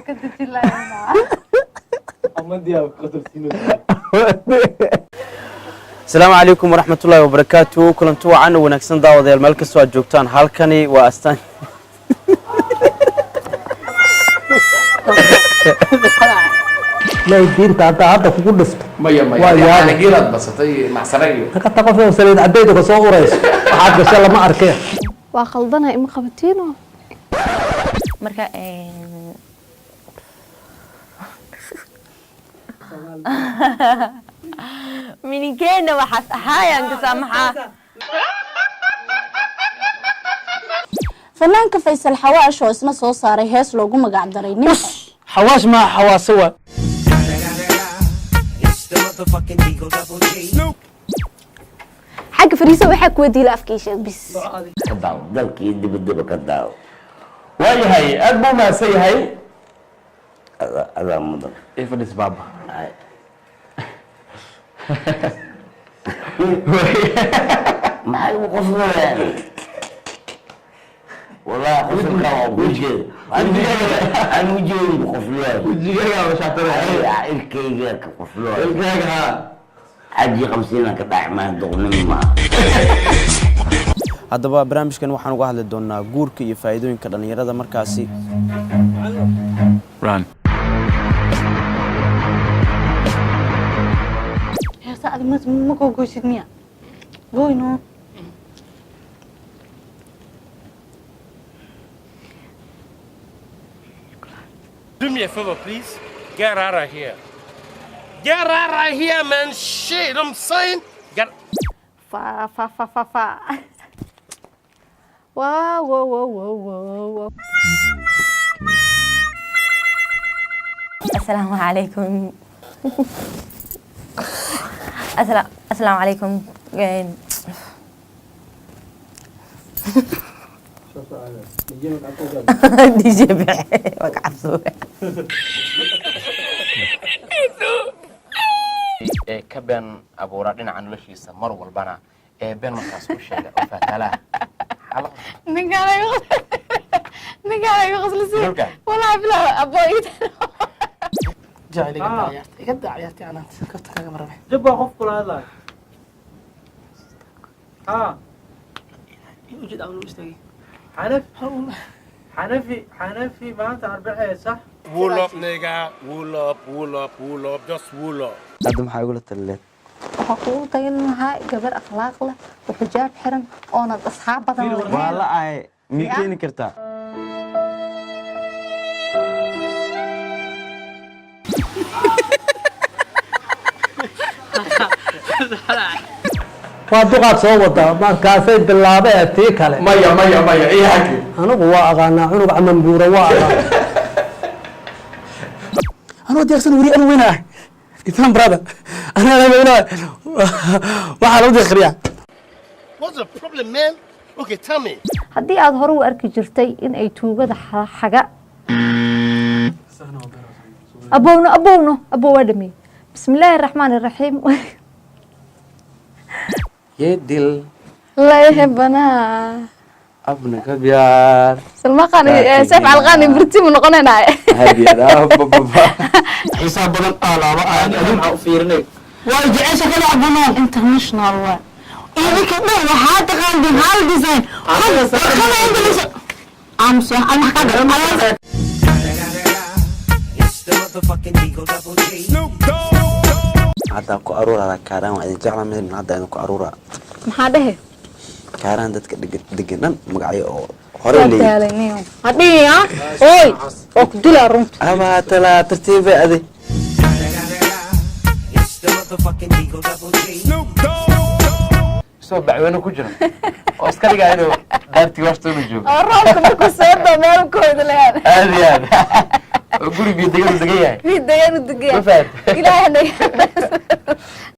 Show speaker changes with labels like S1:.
S1: Ka dejin lahaynaa.
S2: Asalaamu calaykum waraxmatullaahi wabarakaatu. Kulanti wacan oo wanaagsan, daawadayaal, meel kastoo aad joogtaan. Halkani waa Astaan.
S3: Lay diinta haddaa hadda kugu dhifto.
S4: Maya, maya.
S3: Waa yaabay.
S4: Caanageelaad basatay macsare iyo
S3: Ka ta qof oo saliid cadayda ka soo urayso, waxaad gasha lama arkeen.
S1: Waa khaldana, ima qabatiino.
S5: Marka mininkeena waxaas ahaayaan kasaa maxaa.
S6: Fanaanka Faysal Xawaash oo isna soo saaray hees loogu magac daray nin.
S7: Xawaash maa, xawaaso waa.
S1: Xagga fariisa waxaa kuwa diila afka ii sheeg bis.
S8: Ka daawo dalkii dibadaba ka daawo.
S4: Waayahay, aad buu mahadsan yahay.
S8: Adaa mudan.
S4: Ifadhis baaba.
S8: Ay. Maxay ugu qoslayaan? Wallahi qosolka waa ku jeeda, aan ujeedin ku qoslaya.
S4: Wejigaaga mashaatara.
S8: Ilkayga ka qoslaya.
S4: Ilkaaga haa.
S8: Xaji qabsiina ka dhacay maa, doqnimo maaha.
S2: Haddaba barnaamijkan waxaan uga hadli doonaa guurka iyo faa'iidooyinka dhallinyarada markaasi.
S9: Run.
S1: Heerta adi ma googoysid miya? Goyno.
S10: Do me a favor, please. Get out of here. Get out of here, man. Shit, I'm saying. Get.
S1: Fa fa fa fa fa. Wow wow wow wow wow wow.
S5: Asalaamu calaykum. Asalaamu calaykum. DJ bixe waa ka cabsoobe.
S4: Ee ka been abuura dhinaca noloshiisa mar walbana ee been markaas ku sheega oo faatalaha.
S1: Ninkaan iga qoslisay.
S4: Dhulka.
S1: Wallahi bilaa abo.
S7: Jacayl, iga daa ciyaarta, iga daa ciyaarta, anaanta kafta kaaga marabe.
S11: Jab baa qof kula hadlaya ha.
S7: Ujeed aan u istaagay.
S11: Xanafi, Xanafi, Xanafi, maanta arbacee sax.
S10: Wool up, nigga. Wool up, wool up, wool up. Just wool up.
S2: Hadda maxaa igula talileed?
S1: Waxaa kugu tagin lahaa gabar akhlaaq leh oo xijaab xiran oonad asxaab badan
S2: Waa
S1: lahayn.
S2: la ahay mii keeni kartaa?
S3: Waa duqaad soo wadaa, markaasay bilaabee tii kale.
S4: Maya, maya, maya, ii haki.
S3: Anigu waa aqaanaa cunug camanbuura, waa aqaanaa.
S7: Anoo diyaarsan weri anu weynaa ifaan brother, anaa weynaa, waxaa lagu dikhriyaa.
S10: What's the problem, man? Okay, tell me.
S1: Haddii aad hore u arki jirtay in ay tuugada xaga abowno abowno abow waa dhameeyey. Bismillaahi raxmaani raxiim.
S4: Ye dil
S1: Layhebanaa
S4: abna ka biyaar.
S1: Salmaqan Seef Calqaani birtimu noqonaynaa.
S7: Xisaab badan aalaaba aan adinku
S11: Maxaa u fiirinay?
S7: Waa jecesha kala cabuno.
S6: International waa idinka dhan, waxaa taqaantiin hal design warqada English aamuso ama ka garan.
S2: Hadda ku aruurada Kaaraan waa idin jeclaa midna, hadda idin ku aruura.
S1: Maxaa dhehe?
S2: Kaaraan dadka degan dhan magacyo oo hore
S1: Waa
S2: leeyihin.
S1: daalay niyo hadhihi ha oy oo ku dilaa runta.
S2: Abaa talaa tartiibe adi.
S4: Isagoo bacweyne ku jira oo iska dhigaa inuu daartii Washington uu joogo.
S1: Oo roobka markuu soo dao meelkooda lehan.
S4: Aad iyo aad oo guri biyo degan uu degan yahay.
S1: Mid degan u degan.
S4: Ma fahamtay?
S1: Ilaahay naga.